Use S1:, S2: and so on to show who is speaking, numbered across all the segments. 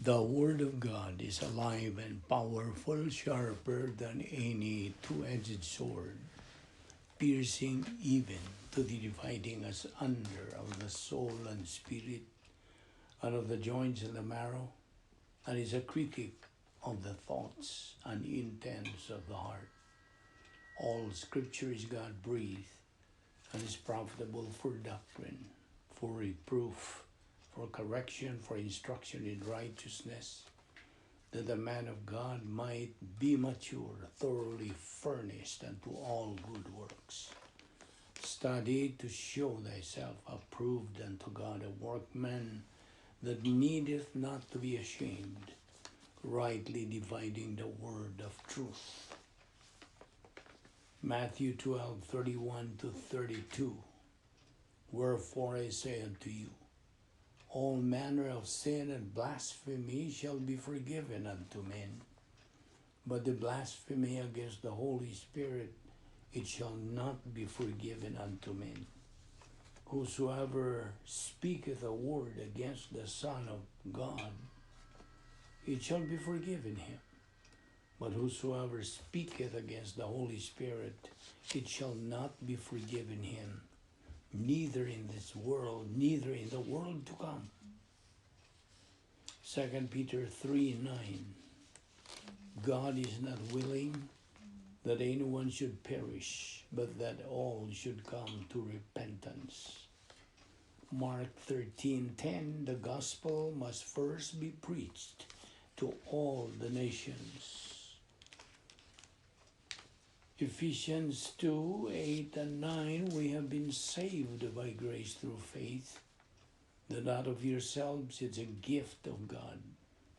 S1: The Word of God is alive and powerful, sharper than any two-edged sword, piercing even to the dividing asunder of the soul and spirit, and of the joints and the marrow, and is a critic of the thoughts and intents of the heart. All Scripture is God-breathed and is profitable for doctrine, for reproof, for correction, for instruction in righteousness, that the man of God might be mature, thoroughly furnished unto all good works. Study to show thyself approved unto God, a workman that needeth not to be ashamed, rightly dividing the word of truth. Matthew 12:31-32. Wherefore I say unto you, all manner of sin and blasphemy shall be forgiven unto men, but the blasphemy against the Holy Spirit, it shall not be forgiven unto men. Whosoever speaketh a word against the Son of God, it shall be forgiven him. But whosoever speaketh against the Holy Spirit, it shall not be forgiven him, neither in this world, neither in the world to come. 2 Peter 3:9. God is not willing that anyone should perish, but that all should come to repentance. Mark 13:10. The gospel must first be preached to all the nations. Ephesians 2:8 and 9. We have been saved by grace through faith, that not of yourselves, it's a gift of God,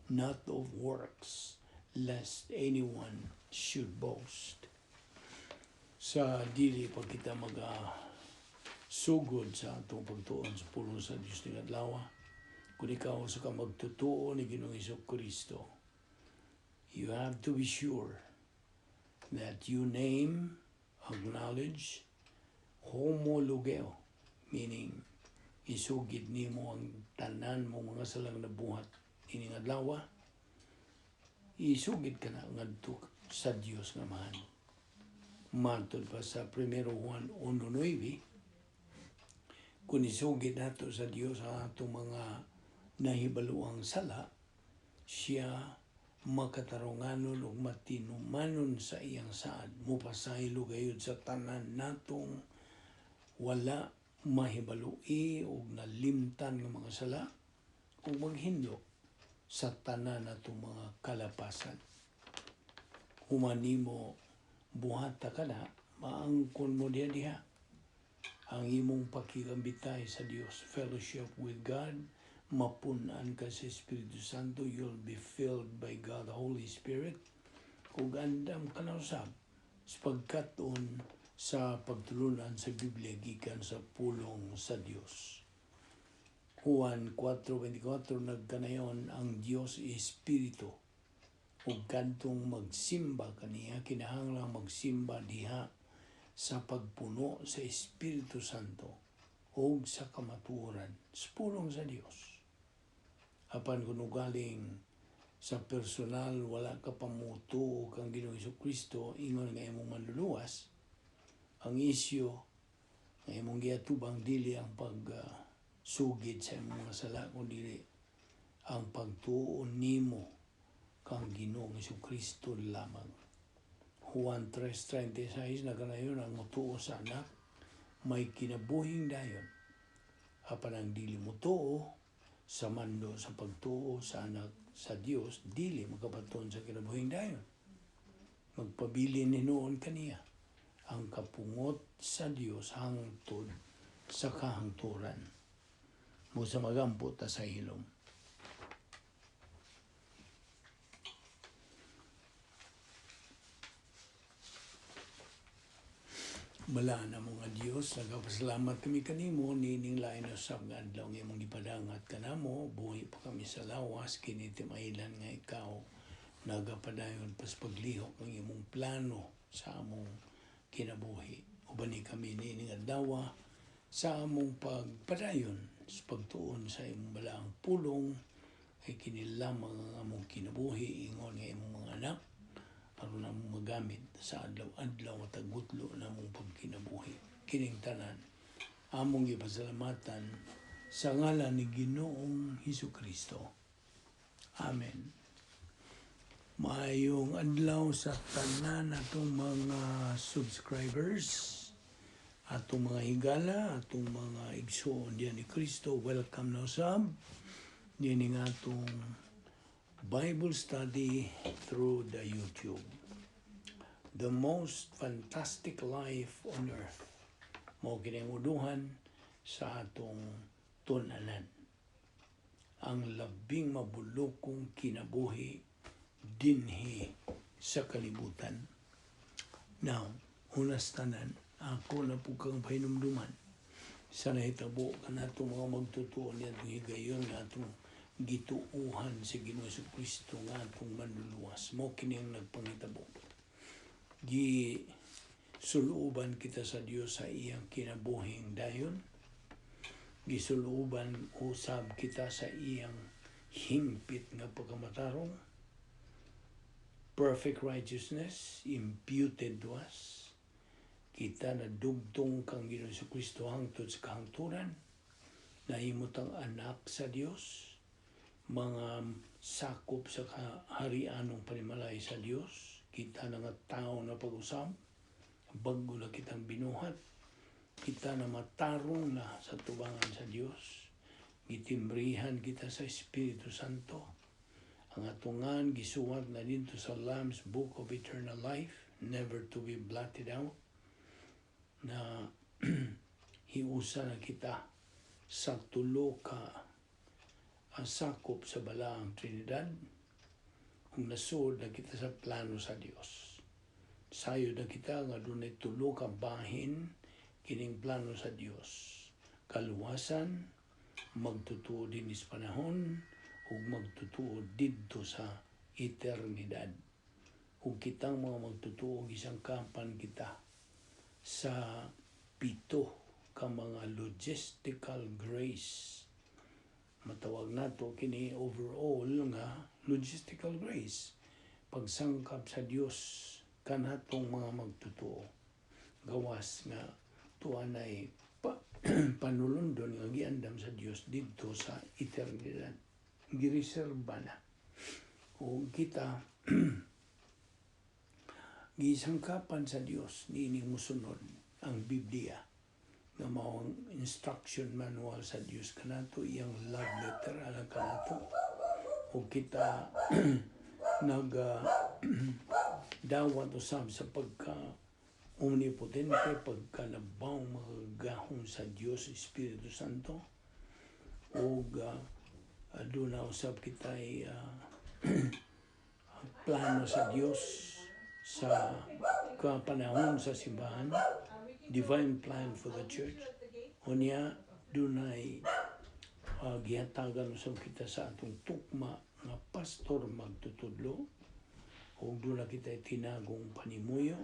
S1: not of works, lest anyone should boast. Sa dili pa kita maga sugod sa atong pagtuon sa pulong sa Dios ning adlaw, kung ikaw usa ka magtotoo ni Ginoong Kristo, you have to be sure that you name, acknowledge, homologeo, meaning isugid nimo ang tanan mo mga salang nabuhat ining adlaw, isugid ka na ngadto sa Dios nga Amahan. Matod pa sa 1 Juan 1:9, kung isugid nato sa Dios ang atong mga nahibaluang sala, siya makatarunganon ug matinumanon sa iyang saad. Mupasaylo gayud sa tanan natong wala mahibalui ug nalimtan nga mga sala ug maghinlo sa tanan natong mga kalapasan. Human nimo buhata kana, maangkon mo diha diha ang imong pakigambitay sa Dios, fellowship with God, mapun-an ka sa Espiritu Santo, you'll be filled by God the Holy Spirit, ug andam ka na usab sa pagkat-on sa pagtulunan sa Biblia gikan sa pulong sa Dios. Juan 4:24, nagkanayon ang Dios Espiritu ug kadtong magsimba kaniya kinahanglan magsimba diha sa pagpuno sa Espiritu Santo ug sa kamatuoran sa pulong sa Dios. Apan kung ugaling sa personal wala ka pa motuo kang Ginoong Kristo ingon nga imong manluluwas, ang isyu nga imong giatubang dili ang pag sugid sa imong mga sala kundi ang pagtuo nimo kang Ginoong Kristo lamang. Juan 3:36, nagkanayon ang motuo sa anak may kinabuhing dayon, apan ang dili motuo sa mando sa pagtuo sa anak sa Dios dili makabaton sa kinabuhing dayon. Magpabilin hinuon kaniya ang kapungot sa Dios hangtod sa kahangturan. Mo sa magampo ta sa hilom. Balaan na mga Diyos, nagpasalamat kami kanimo nining lain usab nga adlaw nga imong gipadangat kanamo, buhi pa kami sa lawas kini timailan nga ikaw nagapadayon pas paglihok ang imong plano sa among kinabuhi. Uban ni kami nining adlaw sa among pagpadayon sa pagtuon sa imong balaang pulong. Kay kini lamang ang among kinabuhi ingon nga imong mga anak aron among magamit sa adlaw-adlaw at tagutlo namong pagkinabuhi. Kining tanan among gipasalamatan sa ngalan ni Ginoong Hesus Kristo. Amen. Maayong adlaw sa tanan atong mga subscribers, atong mga higala, atong mga igsoon diyan ni Kristo. Welcome na usab niini nga atong Bible study through the YouTube. The most fantastic life on earth. Mao kini ang uduhan sa atong tun-anan. Ang labing mabulokong kinabuhi dinhi sa kalibutan. Now, unas tanan, ako na po kang pahinumduman sa nahitabo kanato mga magtutuo niya atong higayon nga atong gituuhan sa Ginoo Kristo nga atong manluluwas. Mao kini ang nagpangitabo. Gi suluoban kita sa Dios sa iyang kinabuhing dayon. Gisuluoban usab kita sa iyang hingpit nga pagkamatarong. Perfect righteousness imputed to us. Kita na dugtong kang Ginoo Kristo hangtod sa kahangturan. Nahimo tang anak sa Dios, mga sakop sa kaharianong panimalay sa Dios. Kita na nga tao na pag-usab, bago na kitang binuhat, kita na matarong na sa tubangan sa Dios. Gitimbrihan kita sa Espiritu Santo. Ang atungan gisuwat na didto sa Lamb's Book of Eternal Life, never to be blotted out, na hiusa na kita sa tulo ka ang sakop sa Balaang Trinidad kung nasuod na kita sa plano sa Dios. Sayod na kita nga dunay tulo ka bahin kining plano sa Dios. Kaluwasan, magtutuo din sa panahon, ug magtutuo didto sa eternidad. Ug kitang mga magtutuo, gisangkapan kita sa pito ka mga logistical grace. Matawag nato kini overall nga logistical grace. Pagsangkap sa Dios kanatong mga magtutuo. Gawas nga tuanay pa, panulundon nga giandam sa Dios didto sa eternidad. Gireserba na. O kita gisangkapan sa Dios niining musunod ang Biblia nga mao ang instruction manual sa Dios kanato, iyang love letter alang kanato, ug kita nag dawat usab sa pagka omnipotente, pagka labaw makagagahom sa Dios Espiritu Santo, ug aduna usab kitay plano sa Dios sa kapanahon sa simbahan, divine plan for the church. Unya dunay gihatagan usab kita sa atong tukma nga pastor magtutudlo ug duna kita tinagong panimuyo,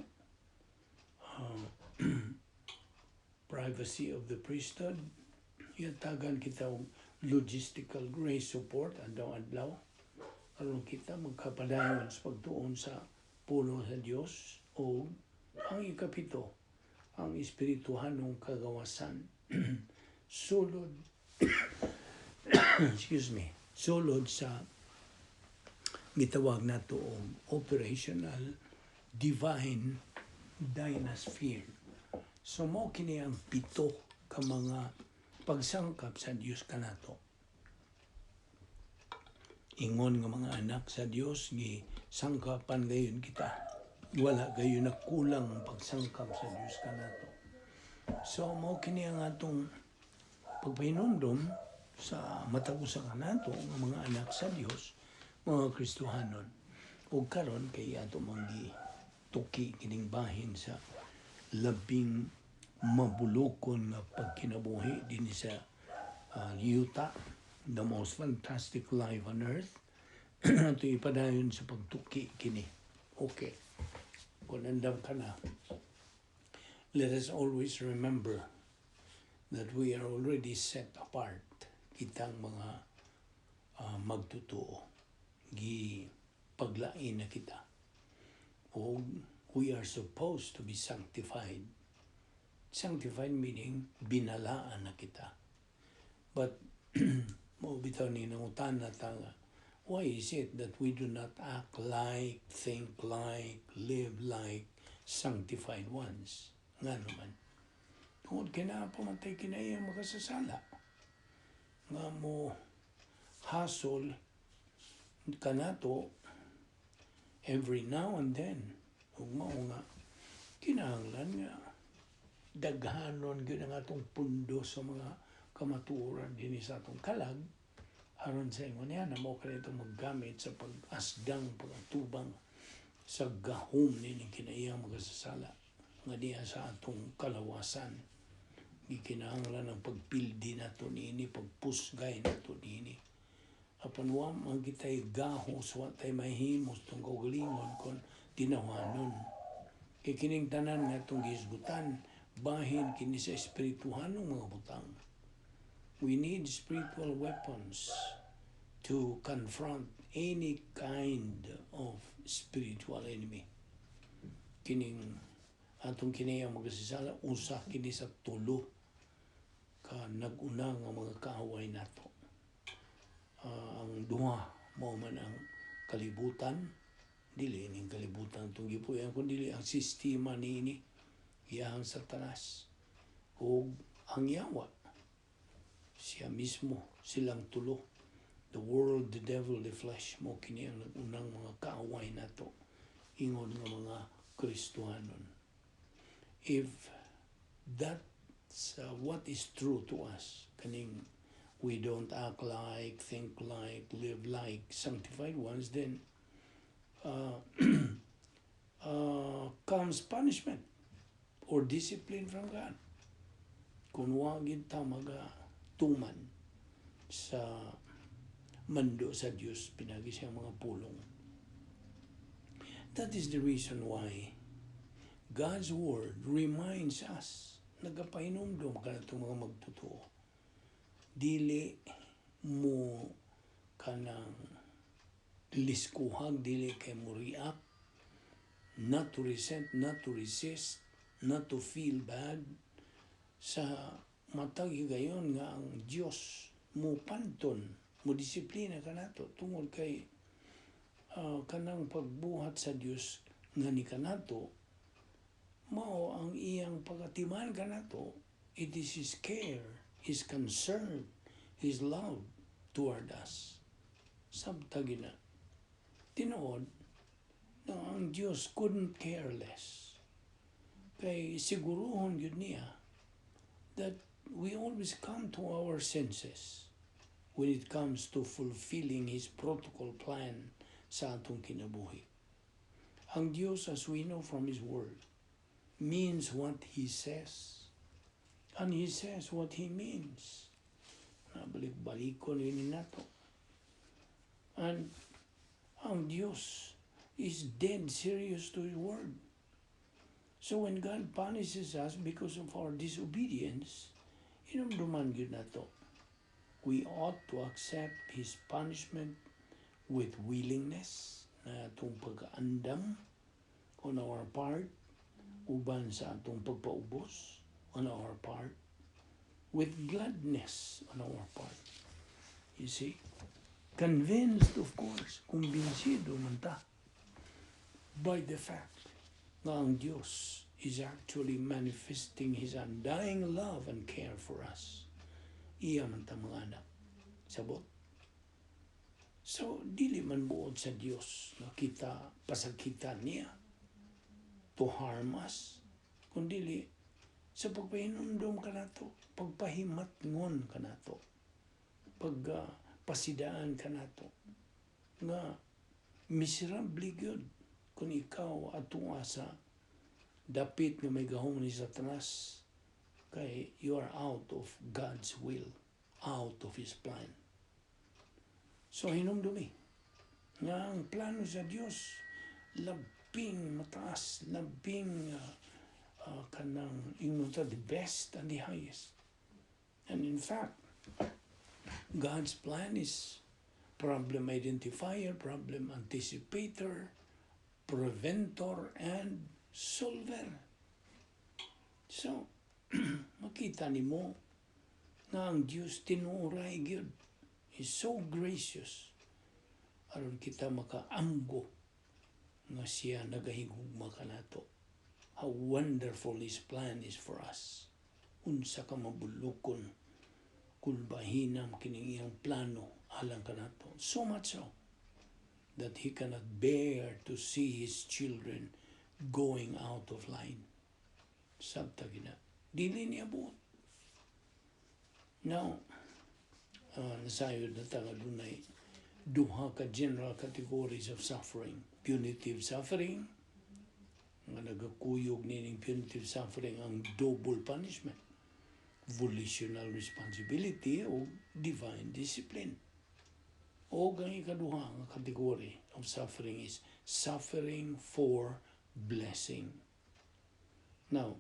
S1: privacy of the priesthood. Gihatagan kita og logistical grace support adlaw-adlaw aron kita magkapadayon sa pagtuon sa pulong sa Dios, o ang ikapito, ang espirituhanong kagawasan sulod, excuse me, sulod sa gitawag nato og operational divine dynasphere. So mo kini ang pito ka mga pagsangkap sa Dios kanato. Ingon nga mga anak sa Dios, gi sangkapan gayon kita. Wala gayon na kulang ang pagsangkap sa Dios kanato. So mo kini ang atong pagpahinumdom sa matag usa kanato nga mga anak sa Dios, mga Kristohanon. Ug karon kay ato mang tuki kining bahin sa labing mabulokon nga pagkinabuhi dinhi sa yuta, the most fantastic life on earth. Ato ipadayon sa pagtuki kini. Okay. Kung andam ka na, let us always remember that we are already set apart. Kitang mga Magtotoo, gi paglain na kita. O we are supposed to be sanctified. Sanctified meaning binalaan na kita. But mao bitaw ni nangutana ta nga, why is it that we do not act like, think like, live like sanctified ones? Nga naman. Tungod kay naa pa man tay kinaiya makasasala nga mo hasol kanato every now and then, ug mao nga kinahanglan nga daghanon gyud ang atong pundo sa mga kamatuoran dinhi sa atong kalag aron sa ingon niya na mao kanito maggamit sa pag-asdang, pag-atubang sa gahom nining kinaiyang makasasala nga diha sa atong kalawasan. Gikinahanglan ang pagpildi nato niini, pagpusgay nato niini, apan wa man kitay gahos, wa tay mahimos atong kaugalingon kon tinawhanon, kay kining tanan nga atong gihisgutan bahin kini sa espirituhanong mga butang. We need spiritual weapons to confront any kind of spiritual enemy. Kining atong kinaiya makasasala, usa kini sa tulo ka nag-una nga mga kaaway nato. Ang duha mao man ang kalibutan, dili ning kalibutan itong gipuy-an kundi ang sistema niini, iyahang Satanas ug ang yawa siya mismo. Silang tulo, the world, the devil, the flesh, mao kini ang nag-unang mga kaaway nato ingon nga mga Kristohanon. If that's what is true to us, kaning we don't act like, think like, live like sanctified ones, then comes punishment or discipline from God. Kung wa gyud ta maga tuman sa mando sa Dios pinagi siyang mga pulong. That is the reason why God's Word reminds us, nagapahinumdum kanatong mga magtotoo. Dili mo kanang liskuhag, dili kay mo react, not to resent, not to resist, not to feel bad sa matag higayon nga ang Dios mo panton, mo disiplina kanato, tungod kay kanang pagbuhat sa Dios nga ni kanato mao ang iyang pagatiman kanato. It is His care, His concern, His love toward us. Sabta gina tinuod na ang Dios couldn't care less, kay siguruhon gyud niya that we always come to our senses when it comes to fulfilling His protocol plan sa atong kinabuhi. Ang Dios, as we know from His Word, means what He says. And He says what He means. Nabalik-balikon ini nato. And ang Dios is dead serious to His Word. So when God punishes us because of our disobedience, hinumduman gyud nato, we ought to accept His punishment with willingness na atong pag-andam on our part uban sa atong pagpaubos on our part, with gladness on our part. You see? Convinced, of course, kumbinsido man ta by the fact nga ang Diyos is actually manifesting His undying love and care for us. Iya man ta mga anak. Sabot? So, dili man buot sa Dios nga kita pasakitan niya to harm us. Kundili, sa pagpahinumdom kanato, pagpahimatngon kanato, pag pasidaan kanato, nga miserable gyud kung ikaw atunga sa dapit nga may gahom ni Satanas, kay you are out of God's will, out of His plan. So hinumdumi nga ang plano sa Dios labing mataas, labing kanang ingon ta, the best and the highest. And in fact, God's plan is Problem identifier, problem anticipator, preventor, and solver. So, makita nimo nga ang Diyos tinuoray gyud. He's so gracious. Aron kita makaamgo nga siya nagahigugma kanato. How wonderful His plan is for us. Unsa ka mabulukon kung bahinam kining iyang plano alang kanato. So much so that He cannot bear to see His children going out of line. Sabta gina. Dili niya buot. Now, nasayod na ta nga dunay duha ka general categories of suffering. Punitive suffering, nga nagakuyog nining punitive suffering ang double punishment, volitional responsibility o divine discipline. O ang ikaduha nga category of suffering is suffering for blessing. Now,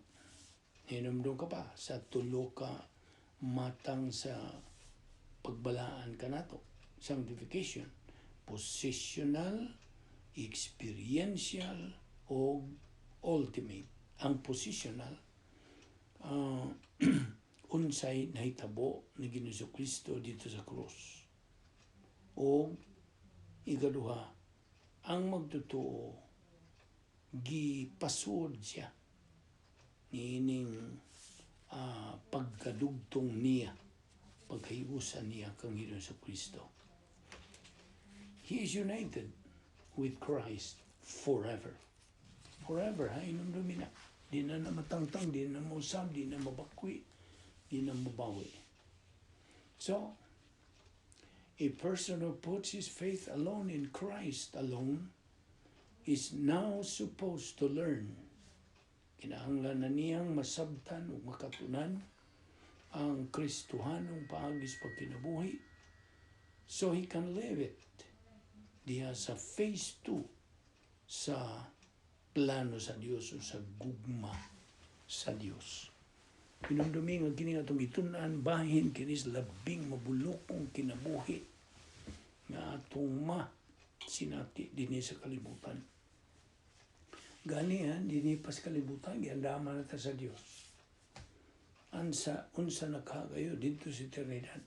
S1: hinumdum ka pa sa tulo ka matang sa pagbalaan kanato. Sanctification, positional, experiential, o ultimate. Ang positional, unsay nahitabo ni Ginoong Kristo didto sa krus. O ikaduha, ang magtotoo gipasud siya niining pagkadugtong niya, pagkahiusan niya kang Ginoong Kristo. He is united with Christ forever. Forever, ha? Hinumdumi na. Di na na matangtang, di na mausab, di na mabakwi, di na mabawi. So, a person who puts his faith alone in Christ alone is now supposed to learn. Kinahanglan na niyang masabtan ug makatunan ang Kristohanong paagi sa pagkinabuhi so he can live it diha sa phase 2 sa plano sa Dios o sa gugma sa Dios. Hinumdumi nga kini nga atong gitun-an bahin kini sa labing mabulokong kinabuhi nga atong ma sinati dinhi sa kalibutan. Gani ha, dinhi pa sa kalibutan, giandaman na ta sa Dios. Ansa, unsa nakagayo didto sa eternidad.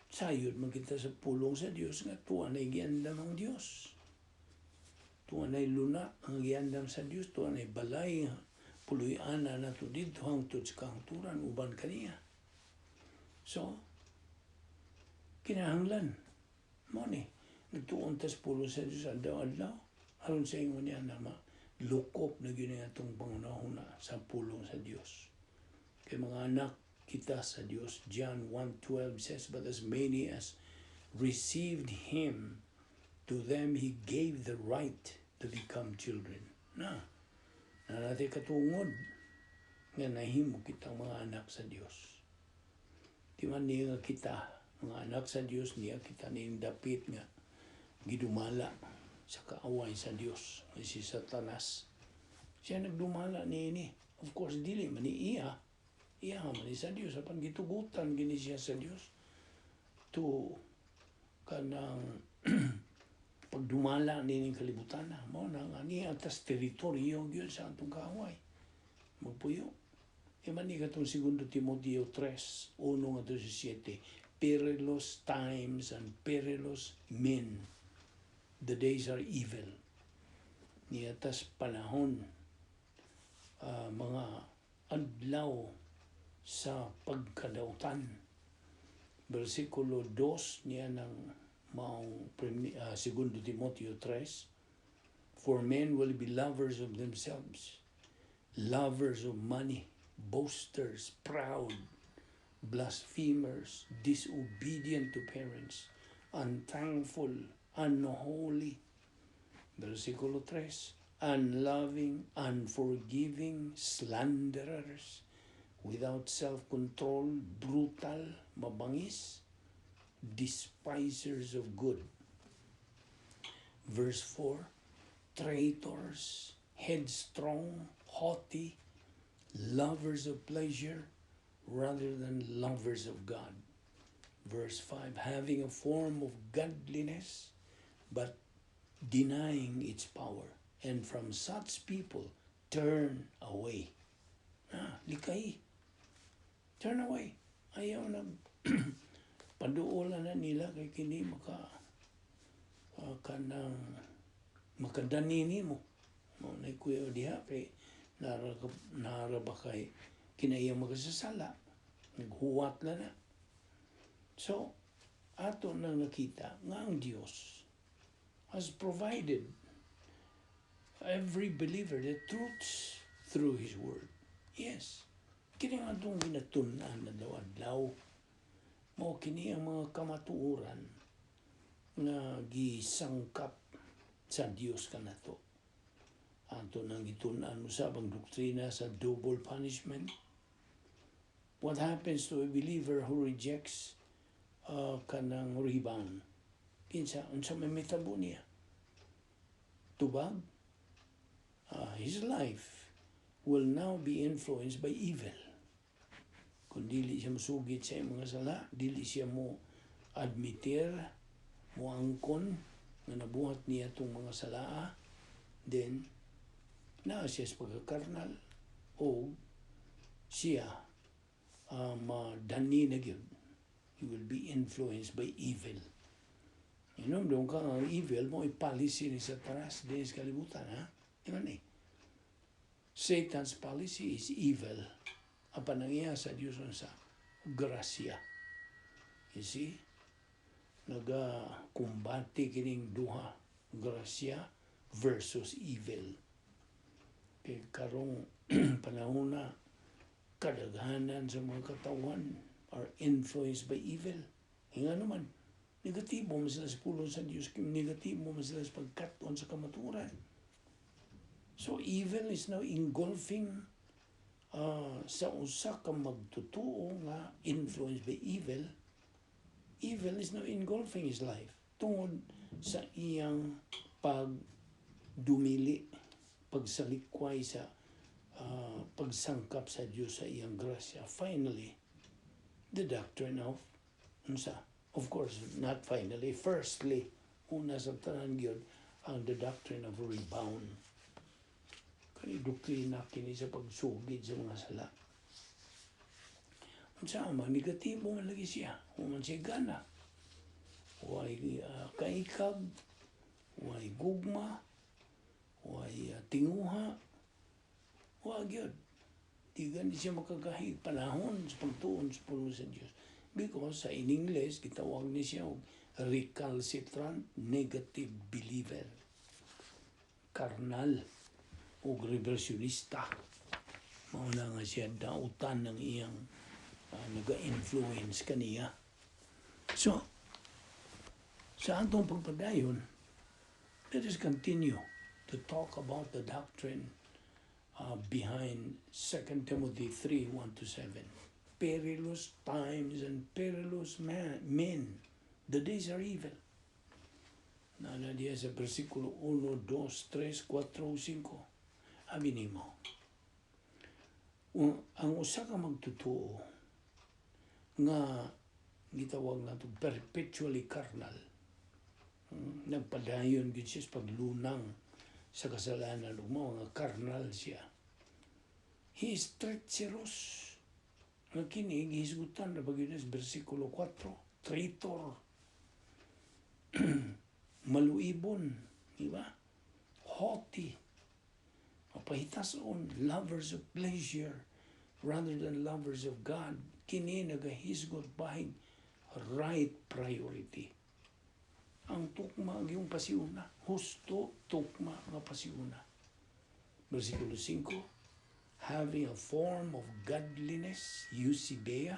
S1: Sayod man kita sa pulong sa Dios nga tuwa na giandam ang Dios. Tuwa na luna ang giandam sa Dios, tuwa na balay puloy-ana nato didto hangtod sa kahangturan uban kaniya. So, kinahanglan mo ni nagtuon tas pulong sa Dios adlaw-adlaw aron sa ingon niya na malukop na gyud atong pangunahuna sa pulong sa Dios. Kay mga anak kita sa Dios. John 1:12 says, "But as many as received Him, to them He gave the right to become children." Na, na natin katungod nga nahimo kitang mga anak sa Dios. Di man niya nga kita, mga anak sa Dios, niya kita ning dapit nga gidumala sa kaaway sa Dios, nga si Satanas. Siya nagdumala niini. Of course, dili man ni iya. Iya man ni sa Dios. Apan gitugutan gini siya sa Dios to kanang pagdumala nining kalibutan na. Mao na nga niya tas teritoryo gyud sa atong kaaway. Magpuyo. E man ni katong segundo Timoteo 3, 1 ngadto sa 7, perilous times and perilous men. The days are evil. Niya tas panahon, mga adlaw sa pagkadautan. Versikulo 2 niya ng maong segundo Timoteo 3, "For men will be lovers of themselves, lovers of money, boasters, proud, blasphemers, disobedient to parents, unthankful, unholy." Versikulo 3, "Unloving, unforgiving, slanderers, without self-control, brutal, mabangis, despisers of good." Verse 4, "Traitors, headstrong, haughty, lovers of pleasure rather than lovers of God." Verse 5, having a form of godliness, but denying its power. And from such people, turn away. Ah, likay. Turn away. Ayaw na paduolan na nila kay kini maka kanang makadani nimo. Mao na kuya diha kay nara ba kay kinahiyang makasasala. Naghuwat na na. So, ato nang nakita nga ang Dios has provided every believer the truths through His Word. Yes. Kini nga atong ginatun-an na adlaw adlaw. Mao kini ang mga kamatuoran nga gisangkap sa Dios kanato. Ato nang gitun-an usab ang doktrina sa double punishment. What happens to a believer who rejects kanang rebound? Kinsa unsa may mitabo niya? Tubag? His life will now be influenced by evil. Kung dili siya musugit sa iyang mga sala, dili siya mo admitir, mo angkon nga nabuhat niya itong mga salaa, then naa siya sa pagkakarnal o siya madani na gyud. He will be influenced by evil. Doon ka ang evil mo policy ni Satanas din sa kalibutan, ha? Di ba ni? Satan's policy is evil. Apan ang iya sa Diyos sa grasya. You see? Naga-kumbati kining duha, grasya versus evil. Kay karong panahon na kadaghanan sa mga katawhan are influenced by evil. Nga naman, negatibo man sila sa pulong sa Diyos, negatibo man sila sa pagkat-on sa kamatuoran. So evil is now engulfing sa usa ka magtotoo nga influenced by evil. Evil is now engulfing his life tungod sa iyang pagdumili, pagsalikway sa pagsangkap sa Diyos sa iyang grasya. Finally, the doctrine of unsa? Of course, not finally, firstly, una sa tanan gyud ang the doctrine of rebound. Kani doktrina kini sa pagsugid sa mga sala. Unsa man, negatibo man lagi siya. Human siya gana. Way kaikab, way gugma, way tinguha, wa gyud. Di gani siya makagahig panahon sa pagtuon sa pulong sa Dios. Because sa in English, gitawag ni siya og recalcitrant negative believer. Karnal o reversionista. Mao na nga siya dautan ng iyang naga-influence kaniya. So, sa atong pagpadayon, let us continue to talk about the doctrine behind 2 Timothy 3, 1 to 7. Perilous times and perilous men. The days are evil. Naa diya sa versikulo 1, 2, 3, 4, 5. Abi nimo. Ang usa ka magtotoo nga gitawag nato perpetually carnal. Nagpadayon gyud siya sa paglunang sa kasalanan ug mao nga carnal siya. He is treacherous. Nga kini gihisgutan na gyud sa versikulo 4, traitor. Maluibon, di ba? Haughty. Mapahitason, lovers of pleasure rather than lovers of God. Kini nagahisgot bahig right priority. Ang tukma ang iyong pasiuna. Husto tukma nga pasiuna. Versikulo 5, having a form of godliness, eusebeia,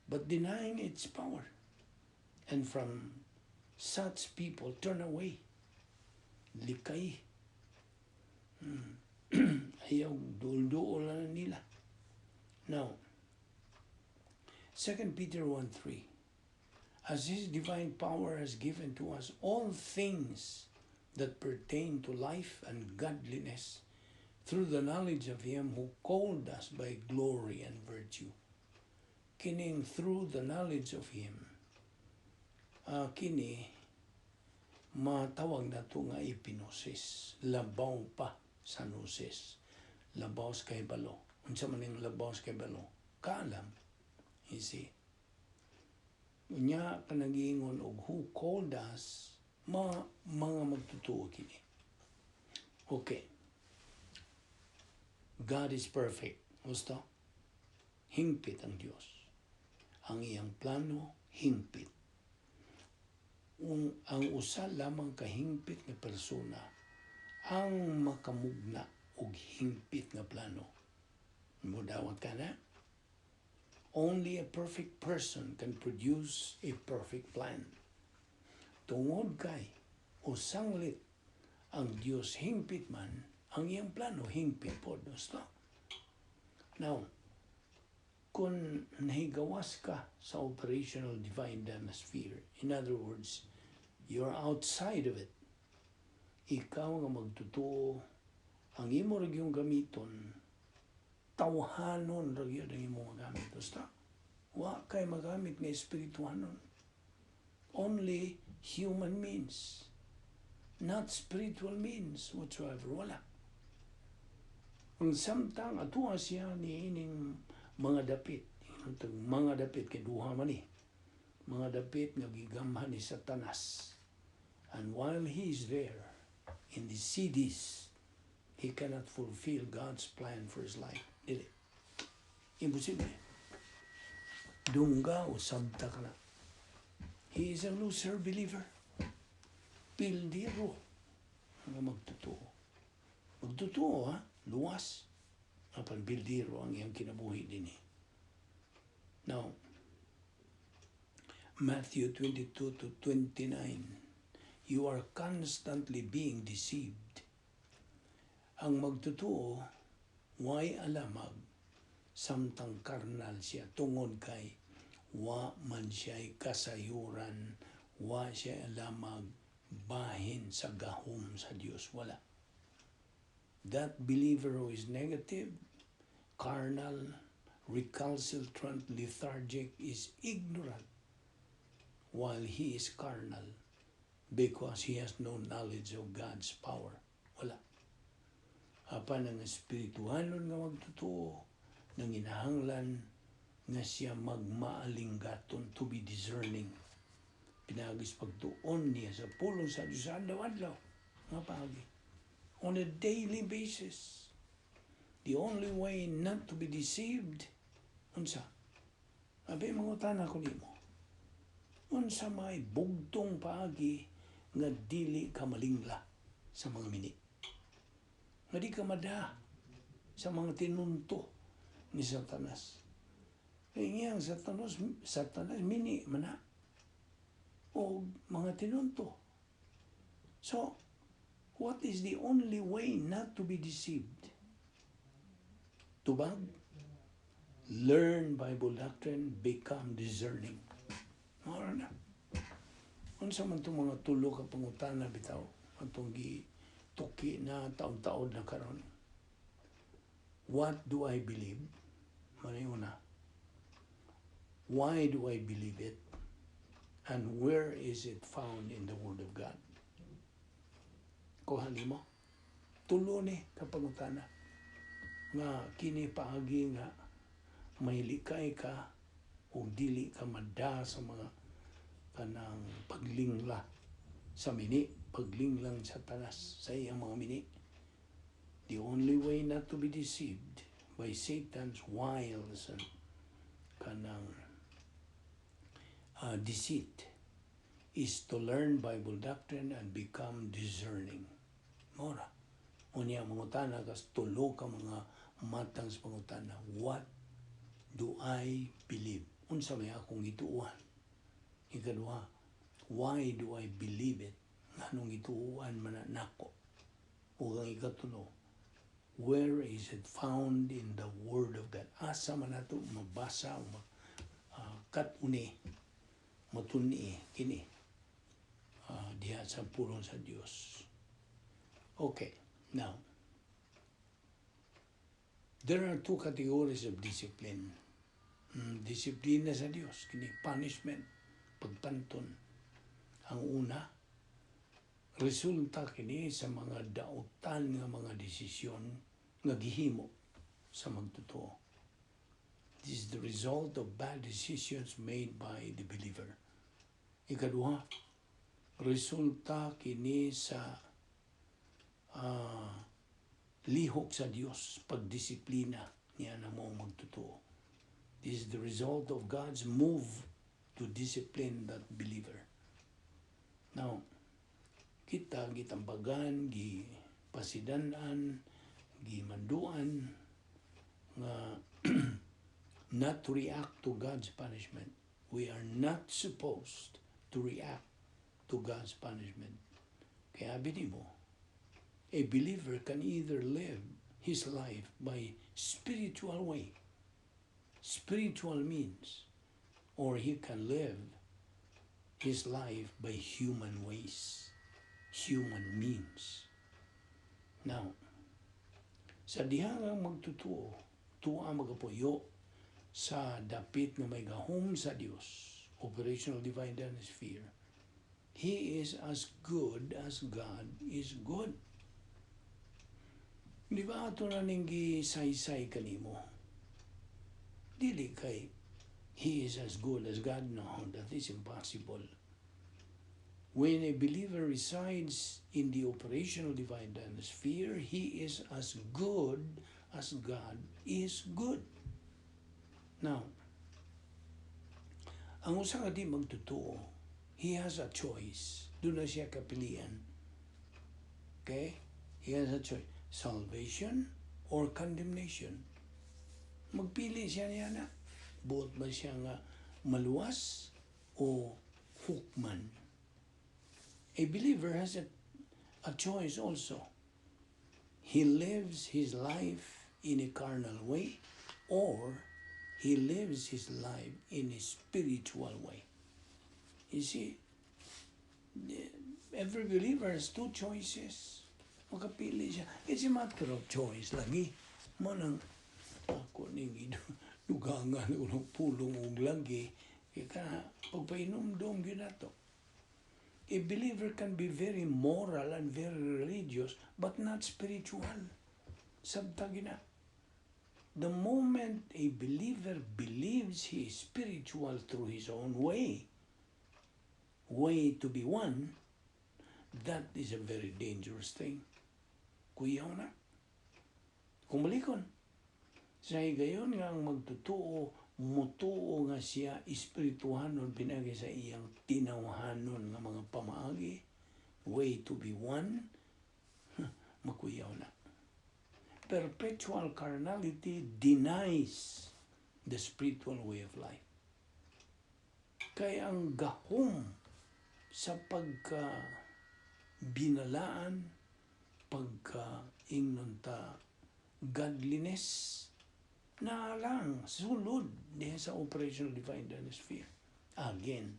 S1: but denying its power. And from such people turn away. Likay. Ayaw, duol-duol na nila. Now, 2 Peter 1:3, as His divine power has given to us all things that pertain to life and godliness through the knowledge of Him who called us by glory and virtue. Kining through the knowledge of Him, kini matawag nato nga epignosis, labaw pa sa gnosis, labaw sa kahibalo. Unsa man ning labaw sa kahibalo? Kaalam. You see? Unya ka nagingon og who called us, mga magtotoo kini. Okay. God is perfect. Gusto? Hingpit ang Diyos. Ang iyang plano, hingpit. Ang usa lamang kahingpit nga persona ang makamugna og hingpit nga plano. Mudawat ka na? Only a perfect person can produce a perfect plan. Tungod kay o sanglit ang Dios hingpit man, ang iyang plano hingpit pod. Gusto? Now, kung nahigawas ka sa operational divine danasphere, in other words, you're outside of it, ikaw nga magtotoo, ang imo ra gyung gamiton, tawhanon ra gyud ang imong magamit. Basta, wa kay magamit nga espirituhanon. Only human means. Not spiritual means whatsoever. Wala. Ang samtang atuwa siya ni ining mga dapit, mga dapit kay duha man ni. Mga dapit nga gigamhan ni Satanas. And while he is there in the cities, he cannot fulfill God's plan for his life. Dili. Imposible. Dungga o sabta ka na. He is a loser believer. Pildiro nga magtotoo. Magtotoo ha, luwas. Apan pildiro ang iyang kinabuhi din eh. Now, Matthew 22 to 29, you are constantly being deceived. Ang magtotoo, way alamag, samtang karnal siya, tungod kay wa man siya'y kasayuran, wa siya alamag, bahin sa gahom sa Dios. Wala. That believer who is negative, carnal, recalcitrant, lethargic, is ignorant while he is carnal because he has no knowledge of God's power. Wala. Apan ang espirituhanon nga magtotoo, nanginahanglan nga siya magmaalinggaton, to be discerning. Pinaagi sa pagtuon niya sa pulong sa Diyos sa adlaw-adlaw nga paagi. On a daily basis. The only way not to be deceived, unsa? Abi, mangutana ko nimo. Unsa may bugtong paagi nga dili ka malingla sa mga mini? Nga di ka mada sa mga tinunto ni Satanas. Kaya nga ang Satanas mini man na o mga tinunto. So, what is the only way not to be deceived? Tubag, learn Bible doctrine, become discerning. Mao na. Unsa man itong mga tulo ka pangutana bitaw atong gi tuki na taon-taon na karon? What do I believe? Mao una. Why do I believe it? And where is it found in the Word of God? Kuha nimo? Tulo ni ka pangutana nga kini paagi nga mahilikay ka o dili ka mada sa mga kanang paglingla sa mini, paglinglang sa Satanas sa iyang mga mini. The only way not to be deceived by Satan's wiles and kanang deceit is to learn Bible doctrine and become discerning. Mao ra. Unya, mangutana kas tulo ka mga matang sa pangutana. What do I believe? Unsa may akong gituohan? Ikaduha, why do I believe it? Nganong gituohan man na nako? Ug ang ikatulo, where is it found in the Word of God? Asa man nato mabasa o kat-uni, matuni kini diha sa pulong sa Dios. Okay, now, there are two categories of discipline. Disiplina sa Dios kini, punishment, pagpanton. Ang una, resulta kini sa mga dautan nga mga desisyon nga gihimo sa magtotoo. This is the result of bad decisions made by the believer. Ikaduha, resulta kini sa lihok sa Dios, pagdisiplina niya na mo magtotoo. This is the result of God's move to discipline that believer. Now, kita gitambagan, gipasidanan, gimanduan nga not to react to God's punishment. We are not supposed to react to God's punishment. Kaya abi mo, a believer can either live his life by spiritual way, spiritual means, or he can live his life by human ways, human means. Now, sa diha nga magtotoo, tuwa magapuyo sa dapit nga may gahom sa Dios, operational divine sphere, he is as good as God is good. Di ba ato na ning gisaysay kanimo? Dili kay he is as good as God. No, that is impossible. When a believer resides in the operational divine sphere, he is as good as God is good. Now, ang usa ka di magtotoo, he has a choice. Duna siya kapilian. Okay? He has a choice. Salvation or condemnation. Magpili siya niya na. Buot ba siya nga maluwas o hukman? A believer has a choice also. He lives his life in a carnal way or he lives his life in a spiritual way. You see, every believer has two choices. Makapili siya. It's a matter of choice lagi. Mao nang ako ning dugangan ko ng pulong og lagi. Kaya ka pagpainomdom gyud nato. A believer can be very moral and very religious but not spiritual. Sabta gina. The moment a believer believes he is spiritual through his own way, way to be one, that is a very dangerous thing. Kuyaw na. Kung balikon, sa higayon nga ang magtotoo, mutuo nga siya espirituhanon pinagi sa iyang tinawhanon nga mga pamaagi, way to be one, makuyaw na. Perpetual carnality denies the spiritual way of life. Kaya ang gahom sa pagka binalaan, pagka ingnon ta godliness, na lang sulod diha sa operational divine sphere. Again,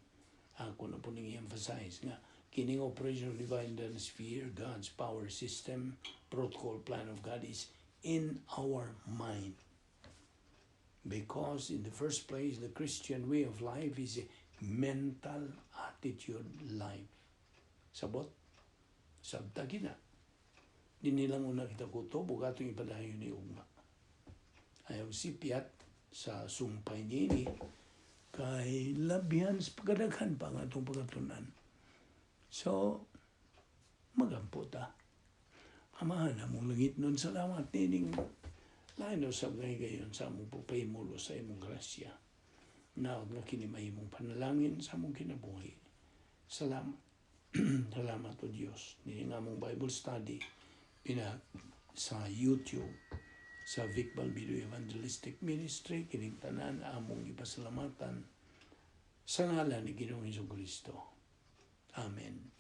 S1: ako na po ning i-emphasize nga kining operational divine sphere, God's power system, protocol plan of God is in our mind. Because in the first place, the Christian way of life is a mental attitude life. Sabot? Sabta gina. Di nilang una kita kutob, ug atong ipadayon ni ugma. Ayaw sipyat sa sumpay niini kay labihan sa pagkadaghan pa nga atong pagkatunan. So, magampo ta. Amahan among langit nun, salamat nining lain usab nga higayon sa among pagpahimulo sa imong grasya. Naot nga kini mahimong panalangin sa among kinabuhi. Salamat. Salamat o Dios. Nining among Bible study pina sa YouTube sa Vic Balbido Evangelistic Ministry, kining tanan among ipasalamatan sa ngalan ni Ginoong Kristo. Amen.